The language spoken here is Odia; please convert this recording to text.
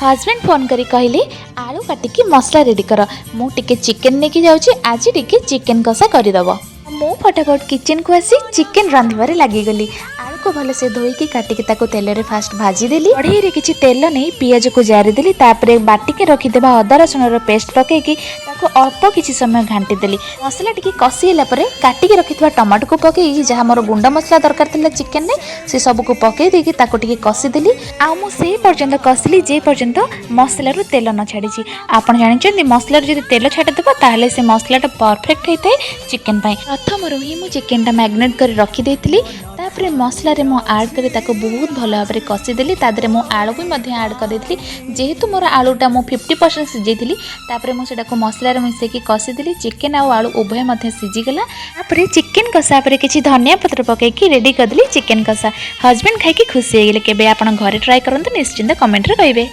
ହଜବେଣ୍ଡ ଫୋନ୍ କରି କହିଲେ, "ଆଳୁ କାଟିକି ମସଲା ରେଡ଼ି କର, ମୁଁ ଟିକେ ଚିକେନ୍ ନେଇକି ଯାଉଛି, ଆଜି ଟିକେ ଚିକେନ୍ କଷା କରିଦେବ।" ମୁଁ ଫଟାଫଟ କିଚେନ୍କୁ ଆସି ଚିକେନ୍ ରାନ୍ଧିବାରେ ଲାଗିଗଲି। ଆଳୁକୁ ଭଲସେ ଧୋଇକି, କାଟିକି ତାକୁ ତେଲରେ ଫାଷ୍ଟ ଭାଜିଦେଲି। କଢ଼େଇରେ କିଛି ତେଲ ନେଇ ପିଆଜକୁ ଜାରିଦେଲି। ତାପରେ ବାଟିକି ରଖିଥିବା ଅଦା ରସୁଣର ପେଷ୍ଟ ପକାଇକି ତାକୁ ଅଳ୍ପ କିଛି ସମୟ ଘାଣ୍ଟିଦେଲି। ମସଲା ଟିକେ କଷି ହେଲା ପରେ କାଟିକି ରଖିଥିବା ଟମାଟୋକୁ ପକାଇକି, ଯାହା ମୋର ଗୁଣ୍ଡ ମସଲା ଦରକାର ଥିଲା ଚିକେନରେ, ସେ ସବୁକୁ ପକାଇ ଦେଇକି ତାକୁ ଟିକେ କଷିଦେଲି। ଆଉ ମୁଁ ସେଇ ପର୍ଯ୍ୟନ୍ତ କଷିଲି ଯେ ପର୍ଯ୍ୟନ୍ତ ମସଲାରୁ ତେଲ ନ ଛାଡ଼ିଛି। ଆପଣ ଜାଣିଛନ୍ତି, ମସଲାରୁ ଯଦି ତେଲ ଛାଡ଼ିଦେବ, ତାହେଲେ ସେ ମସଲାଟା ପରଫେକ୍ଟ ହେଇଥାଏ ଚିକେନ୍ ପାଇଁ। ପ୍ରଥମରୁ ହିଁ ମୁଁ ଚିକେନଟା ମ୍ୟାରିନେଟ୍ କରି ରଖିଦେଇଥିଲି। ତାପରେ ମସଲାରେ ମୁଁ ଆଡ଼୍ କରି ତାକୁ ବହୁତ ଭଲ ଭାବରେ କଷିଦେଲି। ତା ଦେହରେ ମୁଁ ଆଳୁ ବି ମଧ୍ୟ ଆଡ଼୍ କରିଦେଇଥିଲି, ଯେହେତୁ ମୋର ଆଳୁଟା ମୁଁ 50% ସିଝେଇଥିଲି। ତାପରେ ମୁଁ ସେଟାକୁ ମସଲାରେ ମିଶାଇକି କଷିଦେଲି। ଚିକେନ୍ ଆଉ ଆଳୁ ଉଭୟ ମଧ୍ୟ ସିଝିଗଲା। ତାପରେ ଚିକେନ୍ କଷା ପରେ କିଛି ଧନିଆ ପତ୍ର ପକାଇକି ରେଡ଼ି କରିଦେଲି ଚିକେନ୍ କଷା। ହଜବେଣ୍ଡ ଖାଇକି ଖୁସି ହେଇଗଲେ। କେବେ ଆପଣ ଘରେ ଟ୍ରାଏ କରନ୍ତୁ, ନିଶ୍ଚିନ୍ତ କମେଣ୍ଟରେ କହିବେ।